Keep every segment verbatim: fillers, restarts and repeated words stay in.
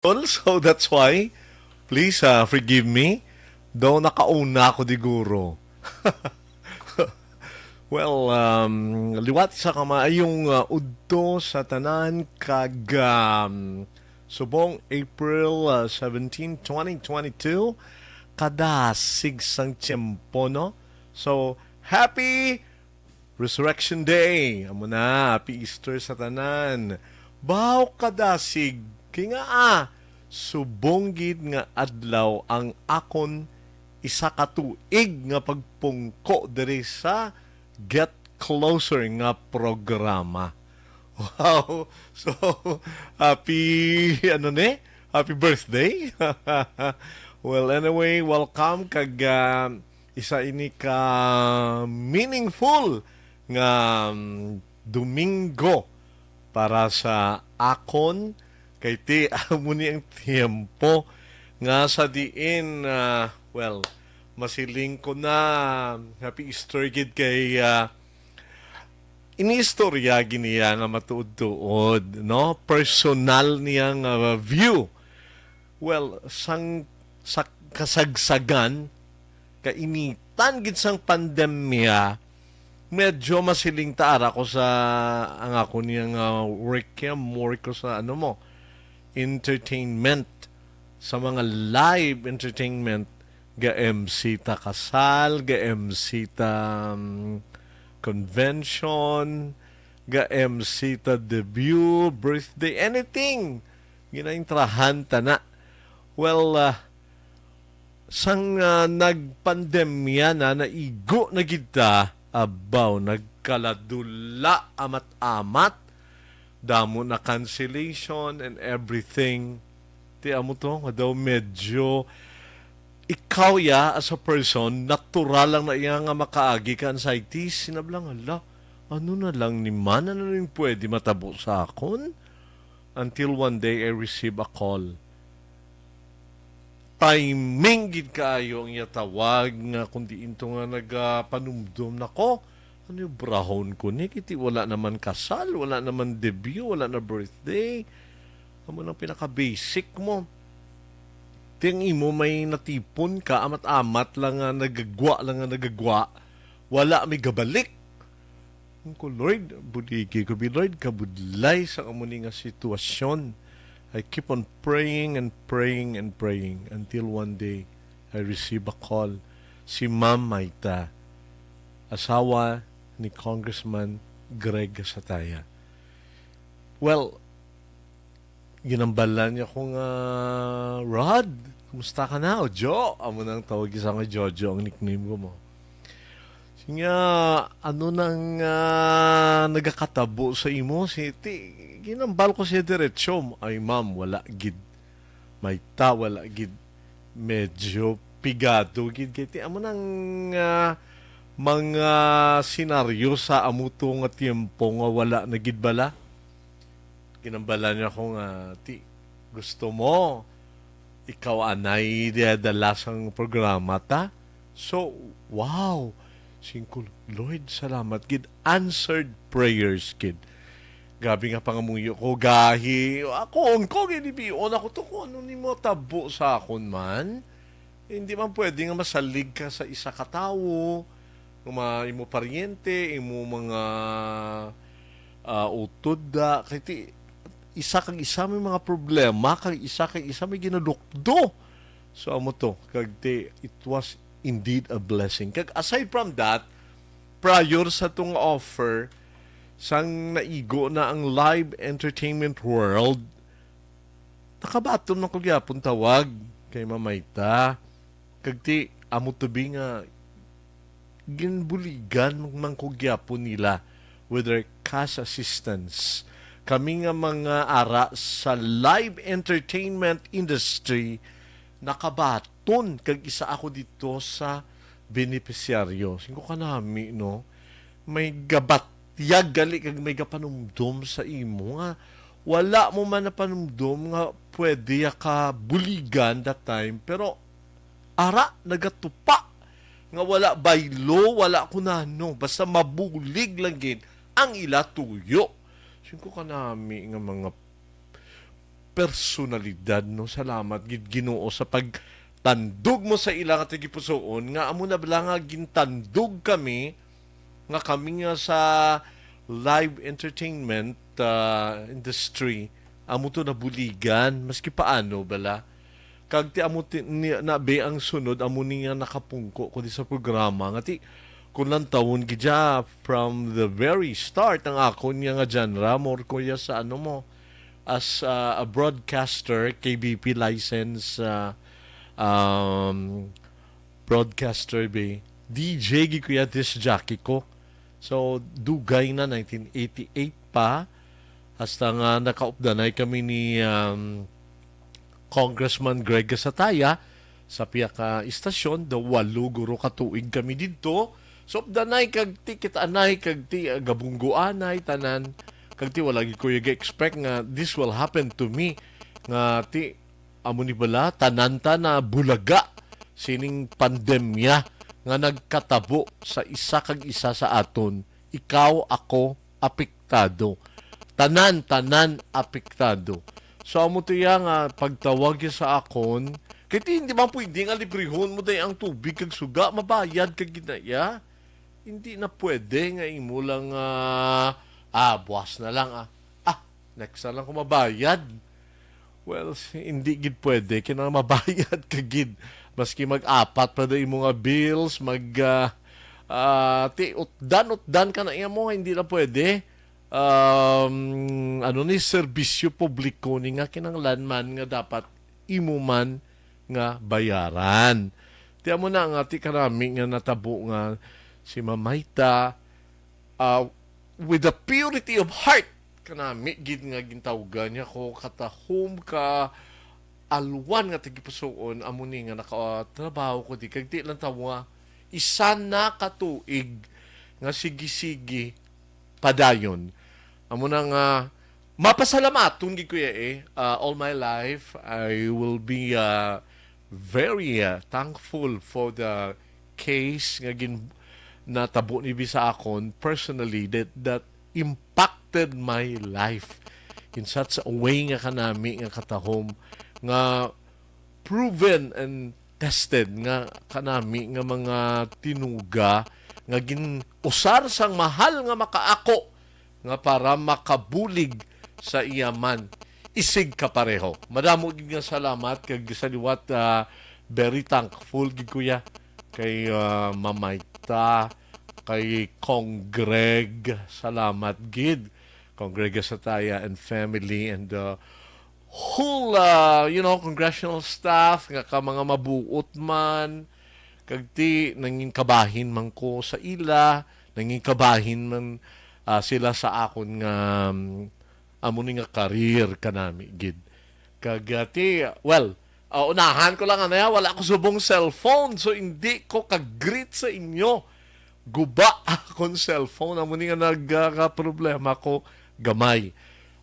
So that's why, please, ah, forgive me. Daw nakauna ako, diguro. Well, um, liwat sa kamaayong, ah, udto sa tanan kag, um, subong April, ah, seventeen, twenty twenty-two, kadasig sang tiyempo, no? So, happy Resurrection Day. Amo na, happy Easter sa tanan. Baw kadasig, kay nga, ah, subong gid nga adlaw ang akon isa ka tuig nga pagpungko diri sa Get Closer nga programa. Wow! So, happy, ano ni? Happy birthday? Well, anyway, welcome kag, ah, isa ini ka meaningful nga, um, Domingo para sa akon, kay ti amo ni ang tiyempo nga sa diin, ah, well, masiling ko na, happy Easter gid kay, ah, iniistorya gid niya nga matuod-tuod, no? Personal niya nga view. Well, sang, sa kasagsagan, kainitan gid sang pandemya, medyo masiling ta ara ko sa, ang ako niya nga work kaya more ko sa, ano mo, entertainment, sa mga live entertainment, ga-M C ta kasal, ga-M C ta, um, convention, ga-M C ta debut, birthday, anything. Ginaintrahan ta na. Well, ah, sang, ah, nagpandemya na, naigo na gid ta, abaw, nagkaladula, amat-amat. Damo na cancellation and everything. Ti amo to, nga daw medyo ikaw ya, as a person, natural lang na iya nga makaagi ka anxiety. Sinablang, "Hala, ano na lang ni man? Ano ning pwede matabo sa akon?" Until one day, I receive a call. Timing gid kaayo ang iya tawag nga kung diin to nga nagapanumdom na ko. Ano yung brahon ko ni? Kiti wala naman kasal, wala naman debut, wala na birthday. Amo nang pinaka-basic mo. Ti ang imo may natipon ka, amat-amat lang nga nagagwa, lang nga nagagwa. Wala may gabalik. Ang ko, "Lord, buligi ko bi, Lord, kabudlay sa amo ni nga sitwasyon." I keep on praying and praying and praying until one day I receive a call. Si Ma'am Mayta, asawa ni Congressman Greg Sataya. Well, ginambalan niya ko nga, "Rod, kumusta ka na?" O Jo, amo nang tawag sa nga Jojo ang nickname ko mo. Siya, "Ano nang, ah, nagakatabo sa imo?" Si, ti, ginambal ko siya diretso. "Ay, ma'am, wala gid. Mayta, wala gid. Medyo pigado gid. Kay ti, amo nang, ah, mga senaryo sa amo to nga tiyempo nga wala na gid bala." Ginambala niya ako nga, "Ti, gusto mo ikaw anay diya dala sang programa ta?" So, wow! Singko, "Lord, salamat gid. Answered prayers gid." Grabe nga pangamuyo ko, gahi. Ako, on ko, ginibion ako to kung ano ni mo tabo sa akon man. Hindi man pwede nga masalig ka sa isa ka tawo, nga mga imo paryente, imo mga, ah, utod da. Kay ti, isa kag isa may mga problema, kag isa kag isa may ginadukdo. So, amo to. Kag ti, it was indeed a blessing. Kag aside from that, prior sa tong offer, sang naigo na ang live entertainment world, nakabaton man ko gyapon tawag kay Mamayta. Kag ti, amo to bi nga ginbuligan man ko gyapon nila with their cash assistance. Kami nga mga ara sa live entertainment industry, nakabaton kag isa ako dito sa benepisyaryo. Singko kanami, no? May gabatyag gali kag may gapanumdom sa imo nga wala mo man napanumdom nga pwede ya ka buligan that time, pero ara, nagatupa nga wala baylo, wala kunano, basta mabulig lang gid ang ila tuyo. Singko kanami nga mga personalidad, no? Salamat gid, Ginoo, sa pagtandog mo sa ila nga tagipusoon, nga amo na bala nga gintandog kami, nga kami nga sa live entertainment, ah, industry, amo to nabuligan, maski paano bala. Kag ti amo ti-, ni, na be ang sunod, amo ni nga nakapungko ko di sa programa. Nga ti, kung lantawon gid siya, from the very start, ang akon niya nga genre, more ko ya sa ano mo, as, ah, a broadcaster, K B P license, ah, um, broadcaster, be. D J gid ko ya, disc jockey ko. So, dugay na, nineteen eighty-eight pa, hasta nga nakaupdanay kami ni, um, Congressman Greg Gasataya sa pihak ka istasyon, daw walo guro ka tuig kami didto. So, updanay kag ti kit-anay kag ti, ah, gabungguanay tanan. Kag ti wala gid ko ga-expect nga this will happen to me, nga ti amo ni bala, tanan ta na bulaga sining pandemya nga nagkatabo sa isa kag isa sa aton, ikaw, ako, apektado. Tanan, tanan apektado. So, amo to iya nga pagtawag niya sa akon, kay ti hindi man pwede nga librehon mo day ang tubig kag suga, mabayad ka gid na iya. Hindi na pwede nga imo lang, ah, ah, buwas na lang, ah. Ah, next na lang ko mabayad. Well, hindi gid pwede. Kinahanglan mabayad ka gid. Maski mag-apat pa daw imo nga bills, mag, ah, ah, ti, utdan, utdan ka na iya mo, hindi na pwede. Um, ano ni, serbisyo publiko ni nga kinahanglan man nga dapat imo man nga bayaran. Ti amo na nga ti kanami nga natabo nga si Mamayta, ah, with the purity of heart, kanami gid nga gintawgan niya ko katahom ka alwan nga tagipusoon, amo ni nga nakatrabaho ko di kag di lang tawa isa na ka tuig nga sige-sige padayon. Amo na nga mapasalamaton gid ko iya eh. Uh, all my life I will be uh, very uh, thankful for the case nga gin natabo ni bi sa akon personally that that impacted my life in such a way nga kanami nga katahom nga proven and tested nga kanami nga mga tinuga nga gin-usar sang mahal nga makaako nga para makabulig sa iya man isig kapareho. Madamo gid nga salamat kag sa liwat, ah, very thankful gid kuya kay, ah, Mamayta, kay Cong Greg. Salamat gid Cong Greg Sataya and family and, ah, whole, ah, you know, congressional staff nga ka mga mabuot man, kag ti nangin kabahin man ko sa ila, nangin kabahin man, ah, sila sa akon nga, um, amo ni nga career kanami gid. Kag, ah, ti, well, ah, unahan ko lang anaya, wala ko subong cellphone, so hindi ko ka-greet sa inyo. Guba akon cellphone, amo ni nga nagkaproblema ko gamay.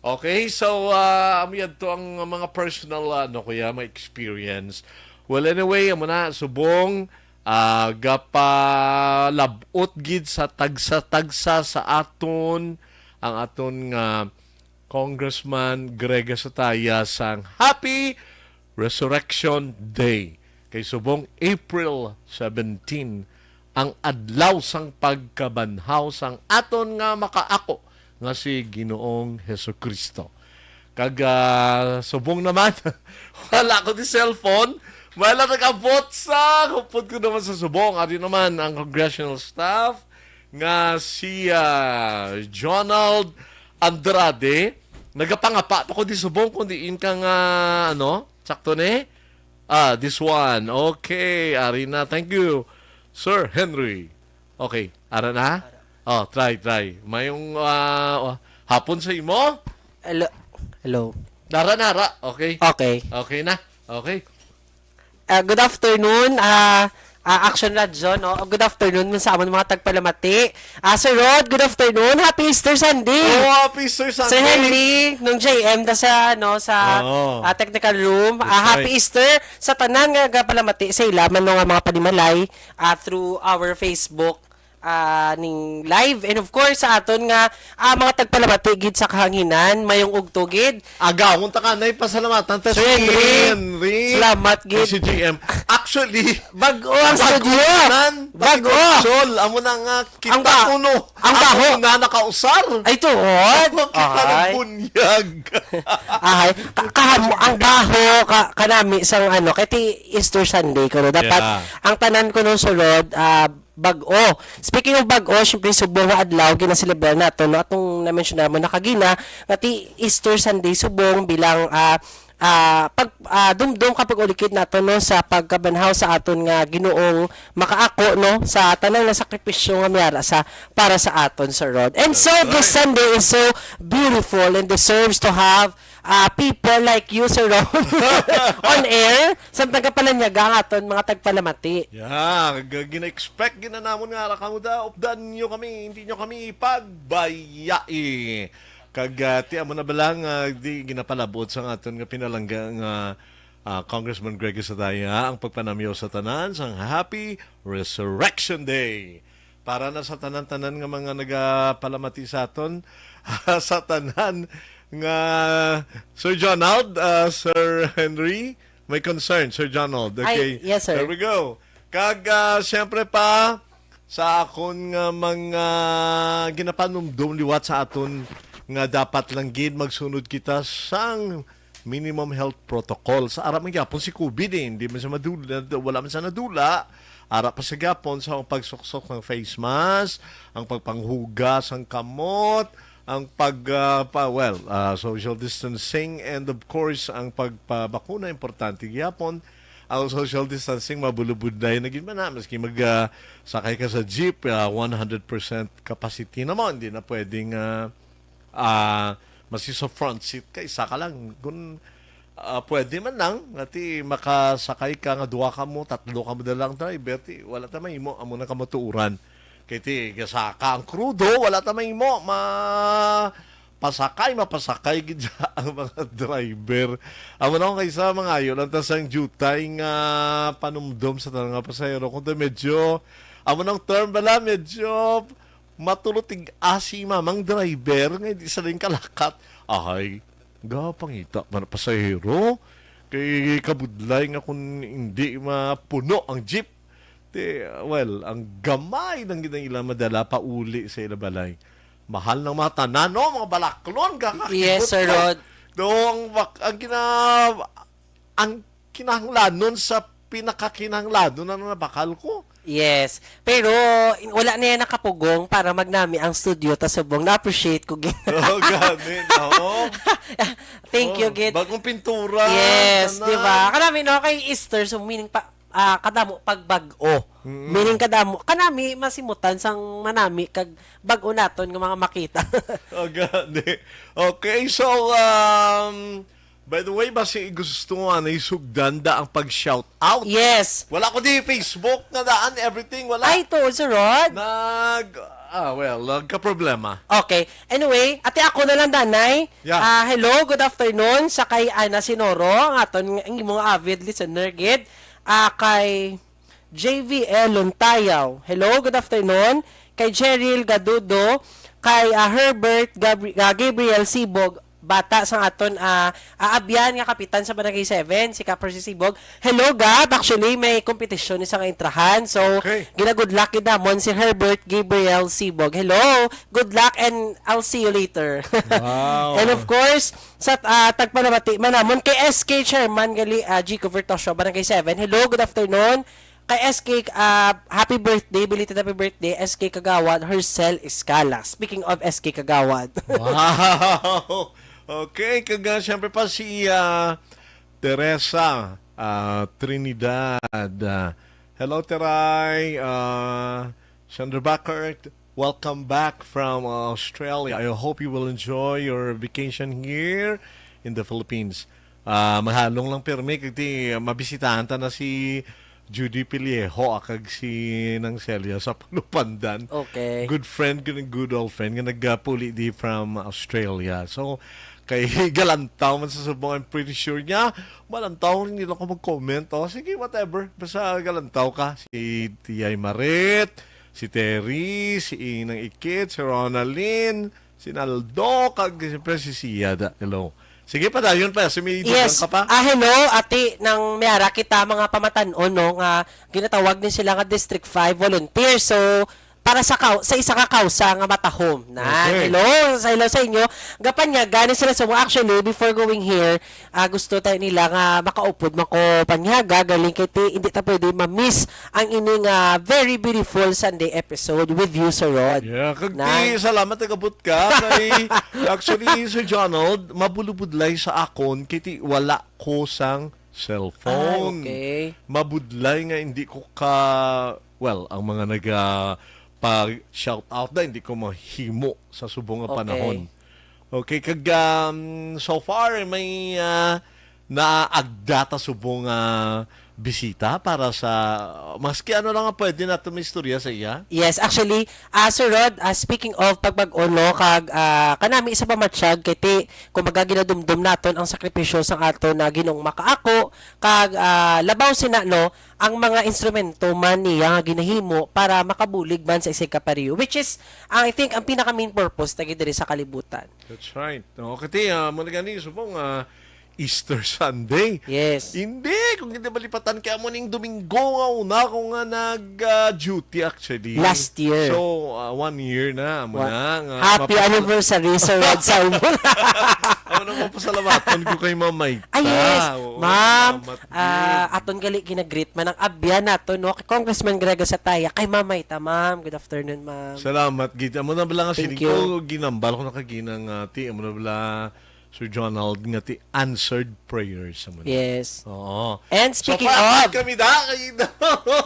Okay, so, ah, amo yadto ang mga personal, ah, ano ko ya, mga experience. Well, anyway, amo na, subong, ah, gapalab-ot gid sa tagsa-tagsa sa aton ang aton nga Congressman Greg Sataya sang Happy Resurrection Day. Kay subong April seventeen ang adlaw sang pagkabanhaw sang aton nga makaako nga si Ginoong Jesu-Cristo. Kag, ah, subong naman, wala ko di cellphone. Wala nag-abot sa hupod ko naman sa subong. Ari naman ang congressional staff nga si, ah, Jonald Andrade. Nagapangapa pa ko di subong kung diin ka nga, ano, sakto ni? Ah, this one. Okay, ari na. Thank you, Sir Henry. Okay, ara na? Oh, try, try. Mayong, ah, oh, hapon sa imo? Hello. Hello. Ara na, ara. Okay. Okay. Okay na. Okay. Ah, good afternoon, ah, ah, Action Radyo, no? Good afternoon man sa amon mga tagpalamati. Ah, Sir Rod, good afternoon. Happy Easter Sunday. Oh, happy Easter Sunday. Sir Henry, nung J M da sa, ano, sa, Oo. ah, technical room. That's Ah, happy right. Easter sa tanan nga nagapalamati sa ila man, no, nga mga panimalay, ah, through our Facebook ah, ning live. And of course, sa aton nga, ah, mga tagpalamati gid sa kahanginan, mayong ugto gid. Agawon ta kanay pasalamatan ta Sir si Henry. Henry. Salamat gid. Si G M. Actually, Bag-o ang bag-o studio. Nan, Bag-o. Pakinonsol. Amo na nga kita Ang ba-, kuno. ang Ako baho. Na nakausar. Ay, tuod. Kita Ay. Nagbunyag. Ahay, ka-, kaham-, ang baho ka-, kanami sang ano, kay ti Easter Sunday kuno. Dapat Yeah. ang tanan kuno sulod, ah, bag-o. Speaking of bag-o, syempre subong nga adlaw ginaselebrar nato, no? Atong na-mention mo nakagina nga ti Easter Sunday subong bilang, ah, ah, pag, ah, dumdum ka pag-ulikid nato, no, sa pagkabanhaw sa aton nga Ginoong makaako, no, sa tanan nga sakripisyo nga miyara sa para sa aton sa road. And so this Sunday is so beautiful and deserves to have, ah, people like you, Sir Ron, on air, samtang kapalanyaga ang aton mga tagpalamati. Yeah, g-, gina-expect gina namon nga ara kamo da, updan nyo kami, hindi nyo kami pagbayai. Kag, ah, ti amo na ba lang, ah, di ginapalabot sa aton nga pinalangga nga, ah, Congressman Greg Esadaya ang pagpanamyo sa tanan sang Happy Resurrection Day. Para na sa tanan-tanan nga mga nagapalamati sa aton, sa tanan nga Sir Jonald, ah, Sir Henry, may concern, Sir Jonald. Ay, Okay. yes, sir. There we go. Kag, ah, siyempre pa, sa akon nga mga ginapanumdom liwat sa aton nga dapat lang gid magsunod kita sang minimum health protocol. Sa ara man gyapon si COVID, eh, hindi man siya madula, wala man siya nadula. Ara pa sa gyapon sa pagsuksok ng face mask, ang pagpanghugas ang kamot, ang pag, ah, pa, well, ah, social distancing, and of course, ang pagpabakuna, importante gyapon. Ang social distancing, mabulubudlay na gid man na. Maski mag, ah, sakay ka sa jeep, ah, one hundred percent capacity naman. Hindi na pwedeng, ah, ah, maski sa front seat ka, isa ka lang. Kung, ah, pwede man lang, nga ti makasakay ka nga duha ka mo, tatlo ka mo na lang driver, ti wala ta mahimo, amo na kamatuoran. Kay ti gasaka ang krudo, wala ta mahimo, ma-, pasakay, mapasakay gid ang mga driver. Amo na kung kaysa mangayo lang ta sang jutay nga panumdom sa tanang nga pasahero. Kung to medyo, amo nang term bala, medyo matulo tig-asi mamang driver nga hindi sa din kalakat. Ahay, gapangita man ang pasahero. Kay kabudlay nga kung hindi mapuno ang jeep, ti, well, ang gamay nang gid ang ila madala pauli sa ila balay. Mahal ng mga tanan, no? Mga balaklon, kakakibot Yes, Sir ko. Rod. Do, ang bak-, ang gina-, ang kinahanglanon sa pinakakinahanglanon na nabakal ko. Yes. Pero, in-, wala na yan nakapugong para magnami ang studio, ta subong. Na-appreciate ko gid. Oh, gani, no? Thank you, Oh, gid. Bagong pintura, Yes, tanan. Di ba? Kanami, no? Kay Easter, so meaning pa, ah, kadamo pagbag-o. Mm. Meaning kadamo, kanami masimutan sang manami kag bag-o naton nga mga makita. Oh, gani. Okay, so, um, by the way, basi gusto nga na isugdan da ang pag-shout out. Yes. Wala ko di Facebook na daan, everything, wala. Ay, to, Sir Rod? Nag, ah, well, nagka-problema. Okay. Anyway, ate, ako na lang, danay. Yeah. Ah, hello, good afternoon sa kay Ana Sinoro, ang aton, ang imong avid listener gid. Ah, kay J V L Lontayaw. Hello, good afternoon. Kay Cheryl Gadudo, kay, ah, Herbert Gabri-, ah, Gabriel Sibog, bata sa aton, ah, ah, abyan nga kapitan sa Barangay seven, si Kapersi Sibog. Hello, Gab. Actually, may competition ni sa nga intrahan. So, Okay. gina-good luck gid namon si Herbert Gabriel Sibog. Hello, good luck, and I'll see you later. Wow. And of course, sa, ah, tagpalamati man namon kay S K Chairman gali, ah, G. Covertoso, Barangay seven. Hello, good afternoon. Kay S K, ah, happy birthday, belated happy birthday, S K Kagawad, Hercel Escala. Speaking of S K Kagawad. Wow! Okay, kag, ah, siyempre pa si, ah, Teresa, ah, Trinidad. Ah, hello, Teray. Ah, Chandra Backert, welcome back from Australia. I hope you will enjoy your vacation here in the Philippines. Ah, mahalong lang pirmi, kag ti, mabisitahan ta na si Judy Pillejo, ah, kag si Nang Celia sa Palupandan. Okay. Good friend, good, good old friend, nga nagapuli di from Australia. So, kay galantaw man sa subong, I'm pretty sure niya, malantaw rin nila ko mag-comment. Oh, sige, whatever. Basta galantaw ka. Si Tiyay Marit, si Terry, si Inang Ikit, si Ronaldin, si Naldo, kag siyempre si Siada. Hello. Sige pa, dayon pa. Si may dugang Yes. ka pa? Ah, hello, ati nang Miara, kita mga pamatan-on, no, nga ginatawag ni sila nga District five volunteer. So, para sa kau- sa isa ka kausa nga matahom na. Okay. Hello, sa hello sa inyo. Gapanyaga ni sila sa mo. Actually, before going here, ah, gusto tayo nila nga makaupod man ko panyaga, galing kay ti, hindi ta pwede ma-miss ang ining ah, very beautiful Sunday episode with you, Sir Rod. Yeah, kag Nang- ti, salamat nagabot ka. Kay, actually, Sir Jonald, mabulubudlay sa akon, kay ti, wala ko sang cellphone. Ah, okay. Mabudlay nga hindi ko ka, well, ang mga naga pag shout out na hindi ko mahimo sa subong nga Okay. panahon. Okay, kag um, so far may ah, naagda ta subong nga bisita para sa maski ano lang nga pwede nato may istorya sa iya. Yes, actually, ah, Sir Rod, ah, speaking of pagbag-o, no, kag ah, kanami sa pamatyag, kay ti, kumbaga ginadumdum naton ang sakripisyo sang aton na Ginoong makaako, kag ah, labaw sina, no, ang mga instrumento man niya nga ginahimo para makabulig man sa isig ka pariyo, which is, I think, ang pinaka main purpose na diri sa kalibutan. That's right. No, kati uh, mo na gani subong ah, Easter Sunday. Yes. Hindi, kung hindi malipatan kay amo ning Domingo nga una ko nga nag ah, duty actually. Last year. So, ah, one year na amo Wa- na nga Happy mapasal- anniversary, Sir Rod Simon. Amo na mo pasalamatan ko kay Mamay. Ah, yes. Oo, Ma'am, salamat, ah, Gid. aton gali ginagreet man ang abyan nato, no, kay Congressman Gregory Sataya, kay Mamay ta, ma'am. Good afternoon, ma'am. Salamat gid. Amo na lang Thank siling ko ginambal ko na kaginang ati amo na bala Sir Jonald nga ti answered prayers sa mga. Yes. Oo. And So, speaking pa- of kami da kay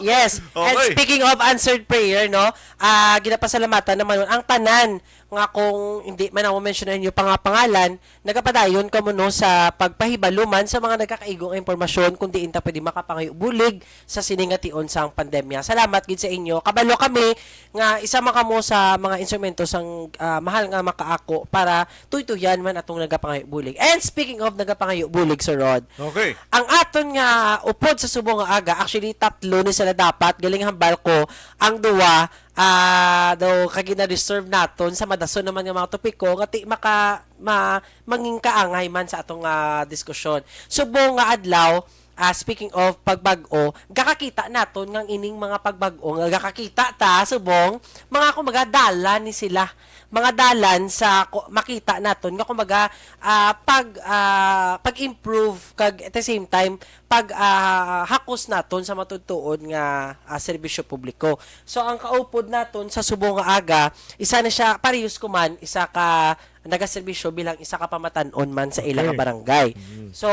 Yes. And Okay. Speaking of answered prayer, no? Ah, ginapasalamatan naman nun ang tanan nga kung hindi man ako mentionan yung pangapangalan, nagapadayon kamo, no, sa pagpahibalo man sa mga nagakaigo nga impormasyon kung diin ta pwede makapangayo bulig sa sini nga tion sang pandemya. Salamat gid sa inyo. Kabalo kami nga isa man kamo sa mga instrumento sang ah, mahal nga makaako para tuytuyan man atong nagapangayo bulig. And speaking of nagapangayo bulig, Sir Rod, Okay. ang aton nga upod sa subong nga aga, actually tatlo ni sila dapat, galing hambal ko ang duwa ah daw kagi na reserve naton sa madason naman nga mga topiko nga ti maka ma, mangin kaangay man sa atong ah, diskusyon. Subong nga adlaw, ah, speaking of pagbag-o, gakakita naton nga ining mga pagbag-o nga gakakita ta subong mga kumbaga dalan ni sila, mga dalan sa ku- makita naton nga kumbaga ah, pag ah, pag-improve kag at the same time pag ah, hakos naton sa matutuod nga ah, serbisyo publiko. So ang kaupod naton sa subong nga aga, isa na siya parehas ko man, isa ka nagaserbisyo bilang isa ka pamatan-on man sa ila nga Okay. barangay. Mm. So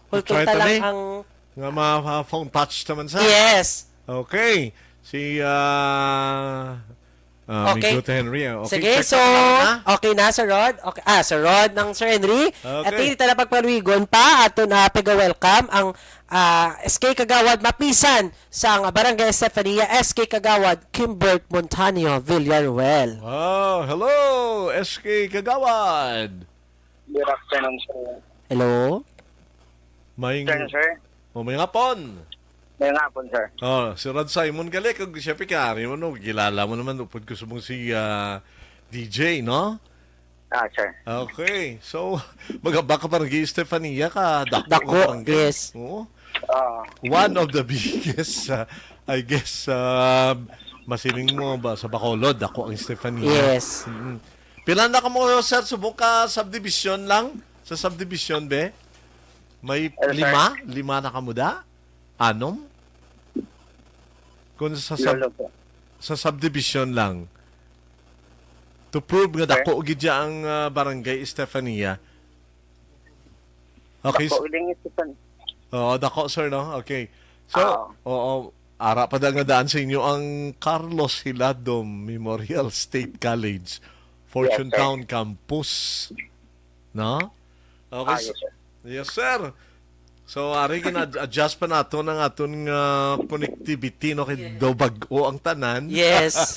hulton Try ta to lang ni. Ang Nga ma-phone touch naman sa. Yes. Okay. Si ah ah, Okay. Amigo Henry. Ah. Okay, Sige, check so out na. okay na, Sir Rod. Okay. Ah, Sir Rod ng Sir Henry. Okay. At hindi tayo pagpaluigon pa, ato na pag-welcome ang ah, S K Kagawad Mapisan sang Barangay Estefania, S K Kagawad Kimbert Montaño Villaruel. Oh, hello, S K Kagawad. Good afternoon, sir. Hello? May Sir, sir. Oh, may ngapon. May ngapon, sir. Oh, si Rod Simon gali kag siya pikari mo no, kilala mo naman upod ko subong si ah, D J, no? Ah, sir. Okay. So, magabak ka barangay Estefania ka dako, Dako, nga barangay. Yes. Oo. Ah, One of the biggest, uh, I guess, uh, masiling mo ba sa Bacolod, dako ang Estefania. Yes. Mm. Pila na kamo, sir, subok ka subdivision lang? Sa subdivision, be? May Yes, sir. lima? Lima na kamo da? Anom? Kung sa sub- Lolo po. sa subdivision lang. To prove nga Sir? dako gid siya ang ah, barangay Estefania. Okay. Dako, iling ito, sir. Oo, dako, sir, no? Okay. So, Ah. Oo, ara pa da nga daan sa inyo ang Carlos Hilado Memorial State College, Fortune Yes, sir. Town Campus. No? Okay. Ah, s- yes, sir. Yes, sir. So, ari gina-adjust pa nato ang aton nga connectivity, no, kay daw bag-o ang tanan. Yes.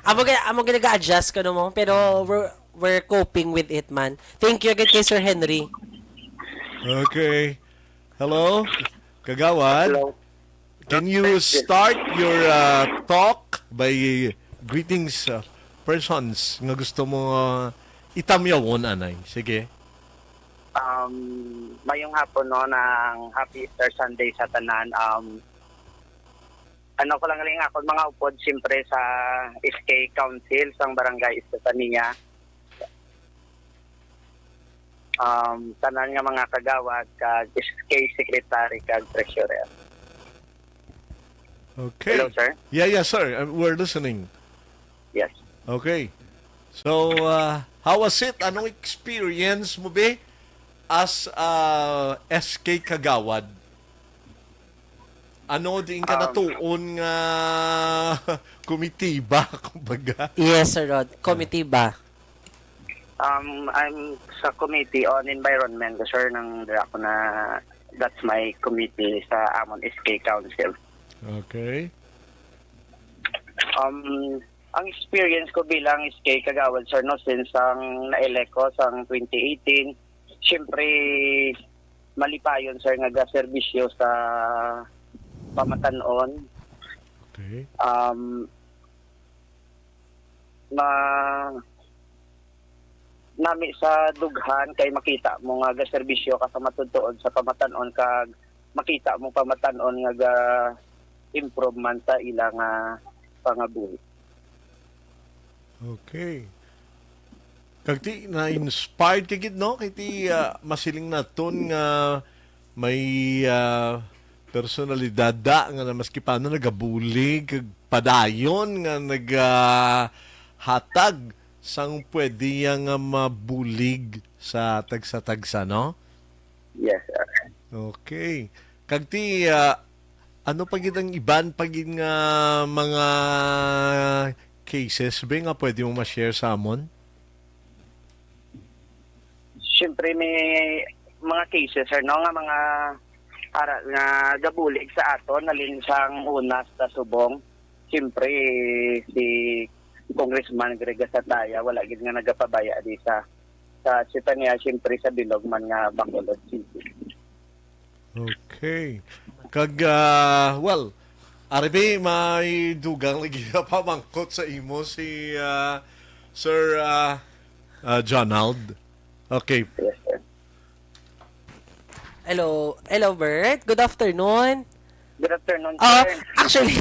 Amo gina amo ginaga-adjust ko no mo, pero we're we're coping with it, man. Thank you again kay Sir Henry. Okay. Hello? Kagawad? Hello. Can you start your uh, talk? by greetings, uh, persons nga gusto mo, uh, itamyawon, anay. Sige. Um, mayong hapon, no, ng Happy Easter Sunday sa tanan. Um, ano ko lang rin akong mga upod, siyempre, sa S K Council, sa Barangay Estefania. Um, tanan nga mga kagawad, kag S K Secretary, kag Treasurer. Okay. Hello, sir? Yeah, yeah, sir. Uh, we're listening. Yes. Okay. So, uh, how was it? Anong experience mo, be, as, uh, S K Kagawad? Ano di ka Um, natuon nga komitiba, kumbaga? Yes, Sir Rod. Komitiba. Um, I'm sa Committee on Environment, sir, nang dira ako na, that's my committee sa amon S K Council. Okay. Um, ang experience ko bilang S K Kagawad, sir, no, since ang na-elect ko sang twenty eighteen, siyempre, malipayon, sir, nga gaserbisyo sa pamatanon. Okay. Um, ma-, nami sa dughan kay makita mo nga gaserbisyo ka sa matutuod sa pamatanon, kag makita mo pamatanon nga ga-improve man sa ila nga pangabuhi. Okay. Kag ti, na-inspired ka gid, no? Kay ti, ah, masiling naton nga may, ah, personalidad da nga na maski paano nagabulig, kag padayon nga nagahatag sang pwede nga mabulig sa tagsa-tagsa, no? Yes, sir. Okay. Kag ti, ah, ano pa gid ang iban pa gid nga mga cases, be, nga pwede mo ma-share sa amon? Siyempre, may mga cases, sir, no, nga mga ara nga gabulig sa aton, nalin sang una sa subong. Siyempre, si Congressman Greg Gasataya, wala gid nga nagapabaya di sa, sa Sitania, siyempre, sa bilog man nga Bacolod City. Okay. Kag, ah, well, ari, be, may dugang lagi na pamangkot sa imo si, ah, Sir, ah, ah, Jonald. Okay. Yes, sir. Hello. Hello, Bert. Good afternoon. Good afternoon, Ah, sir. Actually,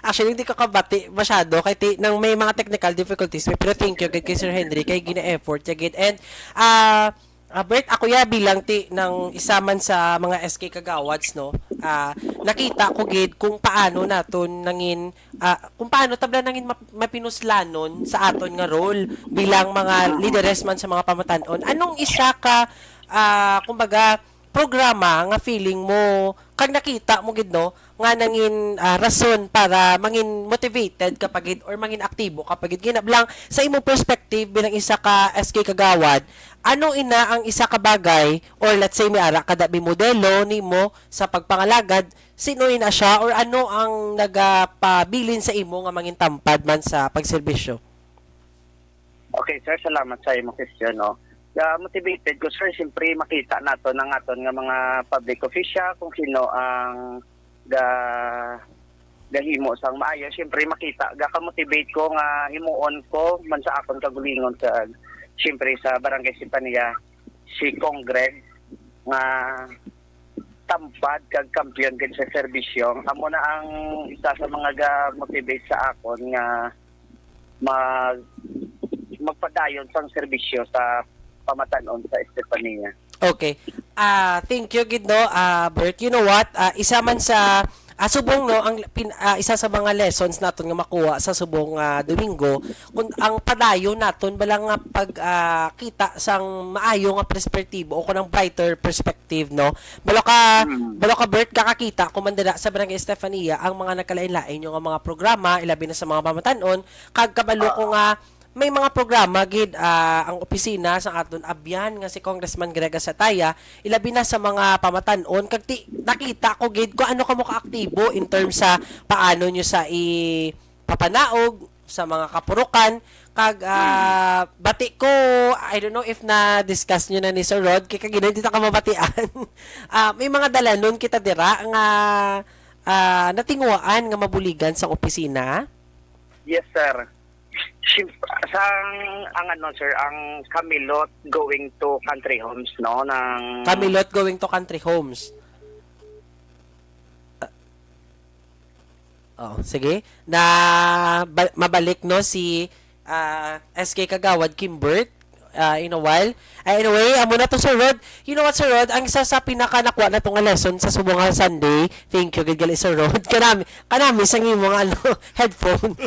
actually, hindi ka kabati masyado kay ti-, nang may mga technical difficulties, pero thank you gid kay Sir Henry kay gina-effort niya gid. And, ah, ah, Bert, ako ya bilang ti-, nang isa man sa mga S K Kagawads, no, ah, nakita ko gid kung paano naton nangin, ah, kung paano tabla nangin map-, mapinuslanon sa aton nga role bilang mga lideres man sa mga pamatanon. Anong isa ka, ah, kumbaga, programa nga feeling mo kag nakita mo gid, no, nga nangin, ah, rason para mangin motivated ka pa gid or mangin aktibo ka pa gid? Ginablang sa imong perspective bilang isa ka S K Kagawad, ano ina ang isa ka bagay, or let's say, may ara ka da bi modelo nimo sa pagpangalagad, sino ina siya or ano ang nagapabilin sa imo nga mangin tampad man sa pagserbisyo? Okay, sir, salamat sa imong question, no. Ga-motivated ko, sir, siyempre makita naton ang aton nga mga public official kung sino ang ga-, gahimo sang maayo. Siyempre makita, gaka-motivate ko nga himuon ko man sa akon kagulingon sa, siyempre sa Barangay Sipania, si Cong Greg, nga tampad kag kampiyon gid sa serbisyo. Amo na ang isa sa mga ga-motivate sa akon nga mag-, magpadayon sang serbisyo sa pamatanon sa Estefania. Okay. Ah, thank you gid, no, ah, Bert. You know what? Ah, isa man sa, ah, subong, no, ang pin-, ah, isa sa mga lessons naton nga makuha sa subong, ah, Domingo, kung ang padayon naton bala nga pag, ah, kita sang maayo nga perspektibo o kung ang brighter perspective, no? Balo ka, Mm. balo ka, Bert, kakakita ko man dira sa Barangay Estefania ang mga nagkalain-lain yung mga programa, ilabi na sa mga pamatanon, kag kabalo ko Ah. nga may mga programa gid, ah, ang opisina sa aton abyan nga si Congressman Greg Sataya, ilabi na sa mga pamatanon, kag ti-, nakita ko gid kung ano kamo kaaktibo in terms sa paano nyo sa ipapanaog sa mga kapurukan, kag, ah, bati ko, I don't know if na-discuss nyo na ni Sir Rod, kay kagina hindi ta ka mabatian. Ah, may mga dalanon kita dira nga, ah, natinguhaan nga mabuligan sa opisina. Yes, sir. Sim-, sang, ang ano, sir, ang Camilot going to Country Homes, no, ng Camilot going to Country Homes. Ah, oh, sige. Na ba- mabalik, no, si ah, S K Kagawad Kimbert, ah, in a while. Ay, anyway, amo na to, Sir Rod. You know what, Sir Rod? Ang isa sa pinaka nakuha na to nga lesson sa subong nga Sunday, thank you gid gali, Sir Rod. Kanami, kanami sa imo nga, ano, headphone.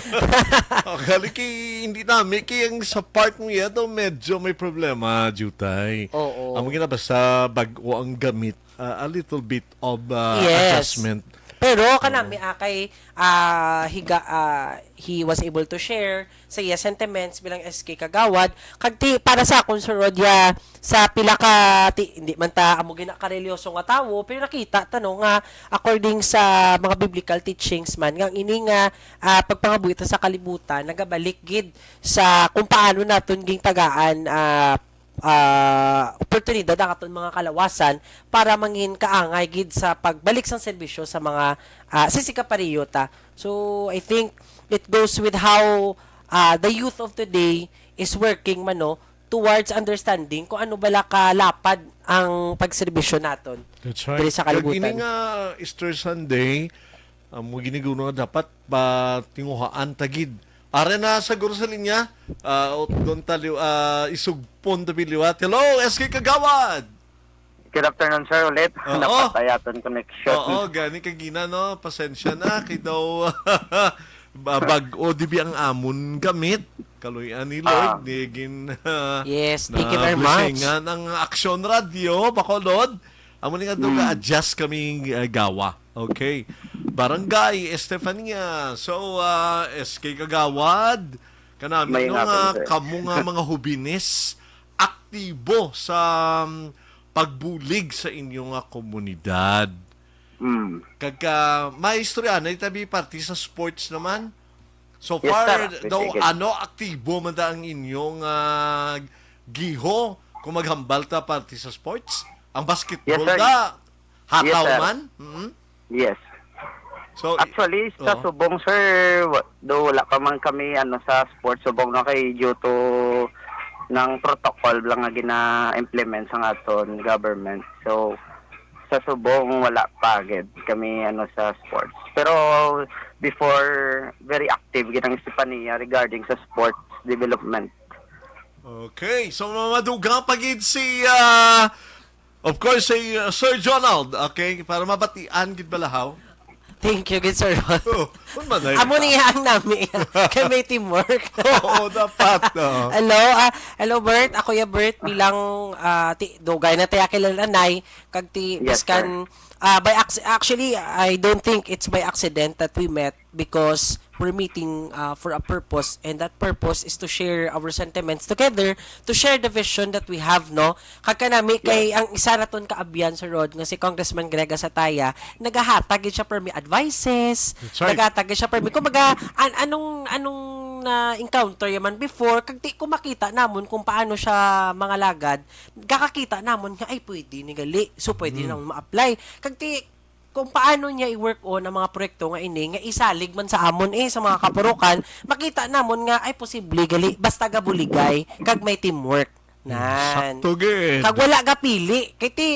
Oh, gali kay hindi nami kay ang sa part mo yato medyo may problema, Jutay. Oo. Amo gina basta bag-o ang gamit, ah, a little bit of, ah, Yes. adjustment. Pero Oo. kanami, ah, kay, ah, higa, ah, he was able to share sa iya sentiments bilang S K Kagawad. Kag ti, para sa akon, Sir Rod, ya, sa pila ka, ti, hindi man ta amo gina kareliyoso nga tawo, pero nakita ta, no, nga according sa mga biblical teachings man, nga ang ini nga, ah, pagpangabuhi ta sa kalibutan, nagabalik gid sa kung paano naton gintagaan, ah, ah, oportunidad ang aton mga kalawasan para mangin kaangay gid sa pagbalik sang serbisyo sa mga, ah, sisig ka pariyo ta. So, I think it goes with how, ah, the youth of today is working man, no, towards understanding kung ano bala kalapad ang pagserbisyo naton That's right. diri sa Kag ini kalibutan. nga Easter Sunday, amo gini kuno nga dapat patinguhaan ta gid. Ara na siguro sa linya, ah, o, doon ta liw-, ah, isugpon ta biliwat. Hello, S K Kagawad! Good afternoon, sir, ulit. Oo. Napatay aton connection. Oo, gani kagina, no? Pasensya na, kay daw ba-, bag-o dibi ang amon gamit. Kaluy-an ni Lord, Ah. ni gin-, Yes, thank you very much. na-blessingan ang Aksyon Radio, Bacolod. Amo ni nga doon Mm. ka-adjust kami, uh, gawa. Okay. Barangay Estefania. So, uh, S K Kagawad, kanami May no nga nga, po, sir. kamo nga mga hubines, aktibo sa, um, pagbulig sa inyo nga komunidad. Mm. Kag, uh, may istorya na itabi parte sa sports naman. So Yes, far, sir. daw, Sige. ano, aktibo man da ang inyong, ah, giho kung maghambal ta parte sa sports? Ang basketball Yes, sir. da, Yes, hataw sir. man? Mm. Yes. So, i-, Actually, sa oh. Subong, sir, wa-, do wala pa man kami, ano, sa sports Subong, no, kay due to ng protocol lang nga gina-implement sa aton government. So, sa Subong, wala pa gid kami, ano, sa sports. Pero before, very active gid ang Estefania regarding sa sports development. Okay, so mamadugang pa gid si, ah, of course, si, uh, Sir Jonald, okay, para mabatian gid balahaw. Thank you gid, Sir Ron. Oh, kun man ay Amo ka. niya ang nami. Kay may teamwork. Oo, dapat, no? Hello, ah, hello, Bert. Ako ya, Bert, bilang, ah, ti, dugay na tayo kilalanay. Kag ti, Yes, biskan, sir. ah, by acc-, actually, I don't think it's by accident that we met because we're meeting, ah, for a purpose, and that purpose is to share our sentiments together, to share the vision that we have, no? Kag kanami kay Yes. ang isa naton kaabyan, Sir Rod, nga si Congressman Greg Asataya, nagahatag gid siya permi advices, That's right. nagahatag gid siya permi. Kumbaga, an-, anong, anong na-encounter ya man before, kag ti ko makita namon kung paano siya mangalagad, kakakita namon nga, "Ay, pwede ni gali. So, pwede Mm. namon ma-apply." Kag ti, kung paano niya i-work on ang mga proyekto nga ini, nga isalig man sa amon, eh, sa mga kapurukan, makita namon nga, ay, posible gali, basta gabuligay, kag may teamwork. Mm, Nan. sakto gid. Kag wala gapili. Kay ti,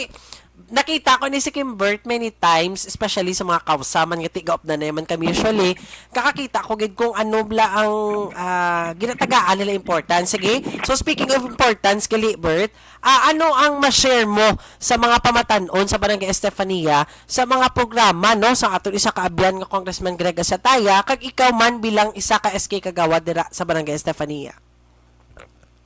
nakita ko ni si Kimbert many times, especially sa mga kausa man nga tigaop na naman kami usually, kakakita ko gid kung ano bla ang, ah, ginatagaan nila importance. Sige. So, speaking of importance, gali, Bert, ah, ano ang ma-share mo sa mga pamatan-on sa Barangay Estefania sa mga programa, no, sa aton isa ka abyan nga Congressman Greg Asataya, kag ikaw man bilang isa ka S K kagawad dira sa Barangay Estefania?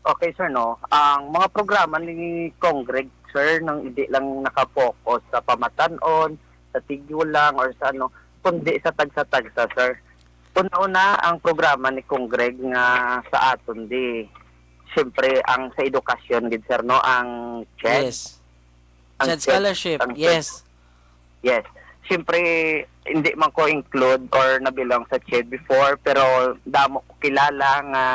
Okay, sir, no. Ang mga programa ni Congreg, sir, nang hindi lang naka-focus sa pamatan-on, sa tigulang, or sa ano, kundi sa tagsa-tagsa, sir. Una-una, ang programa ni Congreg nga sa aton di, siyempre, ang sa edukasyon gid, sir, no, ang CHED. Yes. Ang CHED CHED, scholarship, ang CHED. yes. Yes. Siyempre, hindi man ko include or nabilang sa CHED before, pero damo ko kilala nga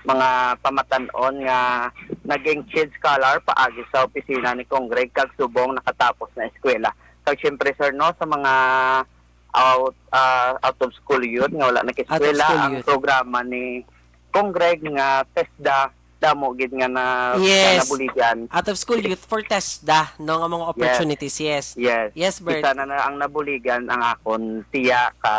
mga pamatan-on nga naging CHED scholar paagi sa opisina ni Congreg kag subong nakatapos na eskwela. Kag siyempre, sir, no, sa mga out, ah, out of school youth nga wala nakiskwela, ang programa ni Congreg nga TESDA, damo gid nga na, nga Yes. nabuligan. Out of school youth for TESDA, no, nga mga Yes. opportunities, yes. Yes. Yes, Bert. Isa na, na ang nabuligan ang akon tiya ka,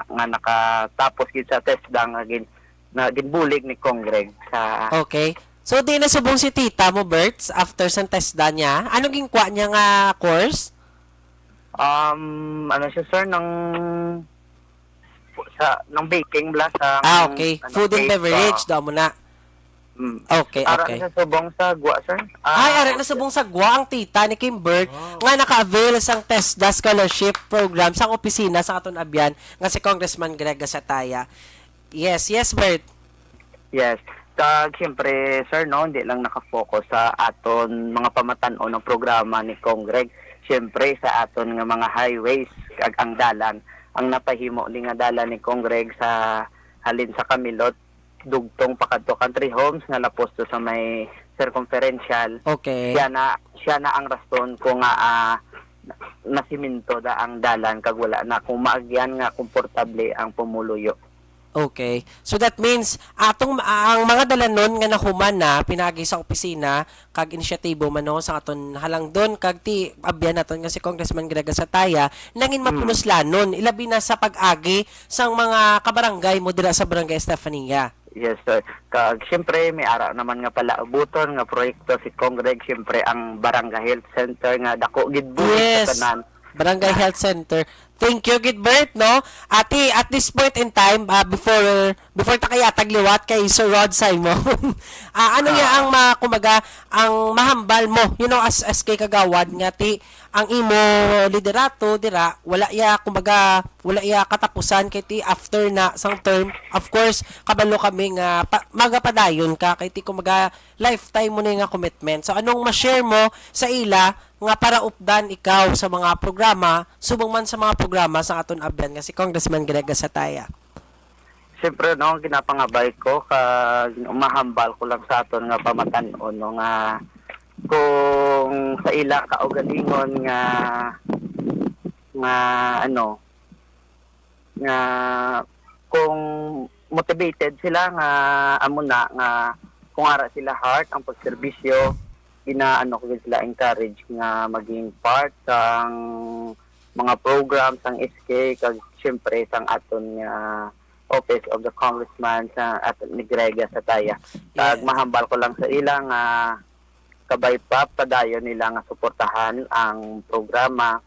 nga nakatapos gid sa TESDA nga gin-, na ginbulig ni Congreg sa Okay. So, di na subong si tita mo, Bert, after sa TESDA niya? Ano ginkwa niya nga course? Um, ano siya, sir, ng, sa, ng baking bala sa, Ah, okay. ano, Food and cake, beverage, ah. daw mo na. Mm. Okay, Ara okay. na sa subong sa gwa, sir? Ah, Ay, ara na okay. subong sa gwa ang tita ni Kim Bert Wow. nga naka-avail sang TESDA scholarship program sang opisina sa aton abyan nga si Congressman Greg Gasataya. Yes, yes, Bert. Yes. Kag siyempre, sir, no, hindi lang nakafocus sa aton mga pamatan-on ng programa ni Congreg. Siyempre, sa aton nga mga highways kag ang dalan, ang napahimo ni nga dalan ni Congreg sa halin sa Camilot, dugtong pakadto Country Homes nga lapos to sa may circumferential. Okay. Siya na, siya na ang rason kung nga, ah, nasiminto da ang dalan kag wala na kung maagyan nga komportable ang pumuluyo. Okay. So that means, atong, ang mga dalanon nga nahuman na, pinagi sa opisina, kag inisyatibo man, no, sa aton halangdon, kag ti, abyan naton nga si Congressman Greg Gasataya, nangin Mm. mapunuslanon, ilabi na sa pag-agi sang mga kabarangay mo dira sa Barangay Estefania. Yes, sir. Kag, siyempre, may ara naman nga palaabuton nga proyekto si Congreg, siyempre, ang Barangay Health Center nga dako gid bulig sa Yes. tanan. Barangay Health Center. Thank you, Gilbert, no? Ati, at this point in time, ah, before, before ta kayatag liwat kay Sir Rod Simon, ah, ano niya Ah. ang ma-, kumbaga, ang mahambal mo, you know, as, as kay Kagawad nga ti, ang imo liderato dira, wala ya, kumbaga, wala ya katapusan kay ti after na sang term. Of course, kabalo kami nga pa-, magapadayon ka kay ti, kumbaga, lifetime mo na nga commitment. So, anong ma-share mo sa ila nga para updan ikaw sa mga programa, subong man sa mga programa sa aton abyan nga si Congressman Greg Gasataya? Siyempre, no, ginapangabay ko kag umahambal ko lang sa aton nga pamatan-on, no, nga kung sa ila kaugalingon nga, nga, ano, nga kung motivated sila nga amo na nga kung ara sila heart ang pagserbisyo, ginaano ko gid sila encourage nga maging part sang mga program sang S K kag siyempre sang aton nga Office of the Congressman sa aton ni Greg Gasataya. Kag Yes. mahambal ko lang sa ila nga kabay pa padayon nila nga suportahan ang programa